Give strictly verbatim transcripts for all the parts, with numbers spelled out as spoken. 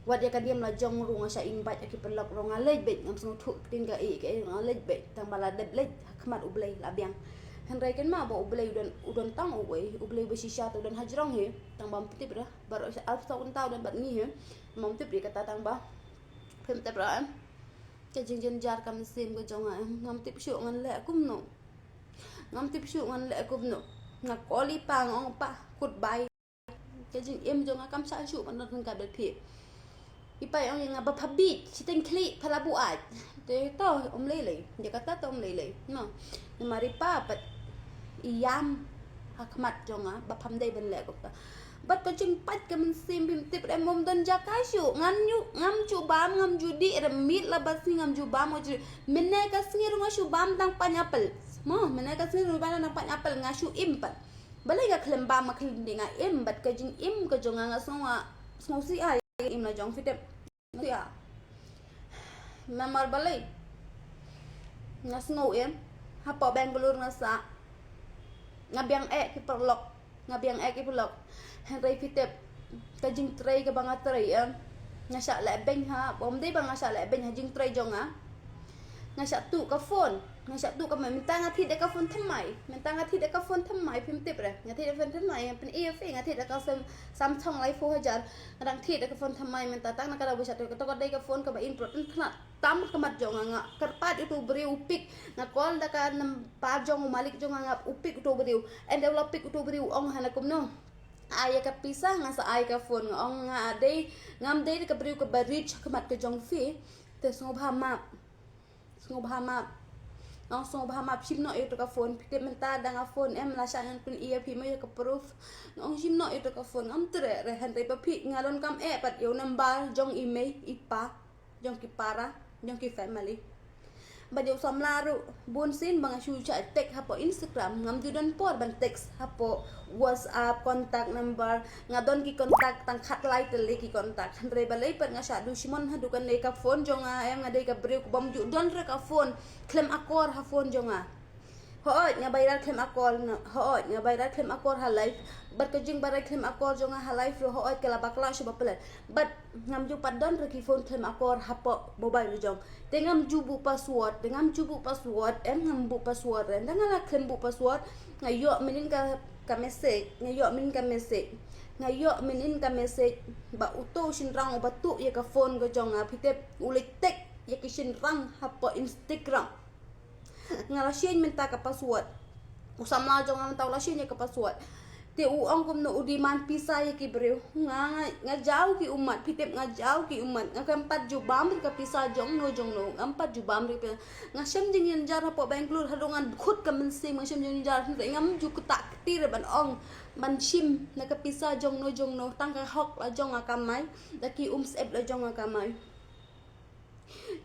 Wat ïa ka niam la jong ruh nga shah invite ïa ki paralok ruh nga leit beit, ngam sngewthuh ktien ka i ka i ruh nga leit beit, tang ba la dep leit ha khmat U Blei la biang. Hynrei kynmaw ba U Blei u don, u don tang uwei, U Blei ba shisha te u don hajrong hi, tang ba ym tip re, baroh sha arphew saw kynta u don bad ngi hi. Ym tip re kata tang ba, phim tip re em. Ka jingjynjar ka mynsiem ka jong nga em, ngam tip shuh ngan leh kumno. Ngam tip shuh ngan leh kumno. Nga call i pa nga ong pa, kut bai. Ka jingim jong nga kam shah shuh ban don ryngkat bad phi. I pa i ong ïa nga ba pha bieit, shiteng khlieh pha la buaid. Te to ym lei lei, ïa kata to ym lei lei. No. Namar i pa pat i ïam ha khmat jong nga ba pham dei ban leh kumta. Bad ka jingpait ka mynsiem, phim tip re, ym don jaka shuh. Ngan ju, ngam ju bam, ngam ju dih re, miet la ba sngi ngam ju bam, ngam ju. Mynne ka sngi ruh nga shu bam tang pineapple. Mo, mynne ka sngi ruh nga bam tang pineapple, nga shu im pat. Balei ka khlem bam, ka khlem dih, nga im, bad ka jingim ka jong nga, nga sngew, nga sngewsih ha ïa ka im la jong, phi tip. Ïa. Namar balei? Nga sngew im. Hapoh Bangalore nga sah. Nga biang eh ki paralok. Nga biang eh ki paralok. Hynrei phi tip, ka jingtrei kaba nga trei em, nga shah leh beiñ ha, ym dei ba nga shah leh beiñ ha jingtrei jong nga. Nga shah tuh ka phone. Nga shah tuh ka, mynta nga thied da ka phone thymmai. Mynta nga thied da ka phone thymmai, phim tip re. Nga thied da ka phone thymmai, nga pyni ïa phi, nga thied da ka Sam-, Samsung lai phew hajar. Nga dang thied da ka phone thymmai mynta, tang na ka daw ba shah tuh, kato ka dei ka phone kaba in pro, tang thynnat tam ka mat jong nga, nga kyrpad ïa uto u briew u pick, nga call da ka nambar jong u malik jong nga, nga u pick uto u briew. Ynda u la pick uto u briew u ong ha nga kumno, ai ïa ka pisa, nga sa ai ka phone, nga ong nga dei, ngam dei ka briew kaba rich ha khmat ka jong phi. Te sngewbha map. Sngewbha map. Nga ong sngewbha map, shim noh ïa uto ka phone. Phi tip mynta da nga phone em, lashai ngan pyni ïa phi mo ïa ka proof. Nga ong shim noh ïa uto ka phone, ngam treh re, hynrei ba phi, nga donkam eh pat ïa u nambar jong i mei i pa, jong ki para, jong ki family. Bad ïa u samla ruh, bun sien ba nga shu shah text hapoh Instagram, ngam ju don por ban text hapoh WhatsApp, contact number, nga don ki contact tang khatlai tylli ki contact. Hynrei balei pat nga shah duh shimon haduh kane ka phone jong nga em, nga dei ka briew kaba ym ju don re ka phone khlem akor ha phone jong nga. Hooid, nga bai rat khlem akor, nga, hooid, nga bai rat khlem akor ha live. Bad ka jingbai rat khlem akor jong nga ha live ruh, hooid, ka la bakla shuh ba pynlait. Bad ngam ju pat don re ki phone khlem akor hapoh mobile jong. Te ngam ju buh password, te ngam ju buh password, em ngam buh password re. Te nga la khlem buh password, nga ïoh mynnin ka, ka message, nga ïoh mynnin ka message. Nga ïoh mynnin ka message ba uto u shynrang uba tuh ïa ka phone ka jong nga, phi tip, u leit text ïa ki shynrang hapoh Instagram. Nga la shim mynta ka password. U samla jong nga mynta u la shim ïa ka password. Te u ong kumno u demand pisa ïa ki briew. Nga, nga, nga jaw ki ummat, phi tip, nga jaw ki ummat. Nga kam pat ju bam re ka pisa jongno jongno. Ngam pat ju bam re ka pisa. Nga shem jingjynjar hapoh Bangalore haduh nga khut ka mynsiem, nga shem jingjynjar, hynrei ngam ju ktah kti re ban ong, ban shim na ka pisa jongno jongno. Tang ka hok la jong nga kamai, da ki umsyep la jong nga kamai.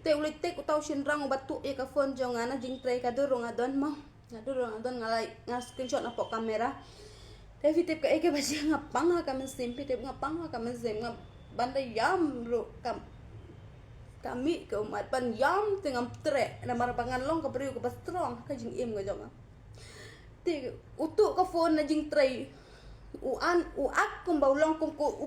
Te u leit text uto u shynrang uba tuh ïa ka phone jong nga, na jingtrei ka dur ruh nga don mo. Nga dur ruh nga don, nga la, nga screenshot napoh camera. Te phi tip kaei kaba jia, nga pang ha ka mynsiem, phi tip, nga pang ha ka mynsiem, nga ban da ïam ruh ka, ka mih ka ummat, ban ïam te ngam treh, namar ba ngan long ka briew kaba strong ha ka jingim ka jong nga. Te u tuh ka phone na jingtrei. U an, u act kumba u long kum ko, u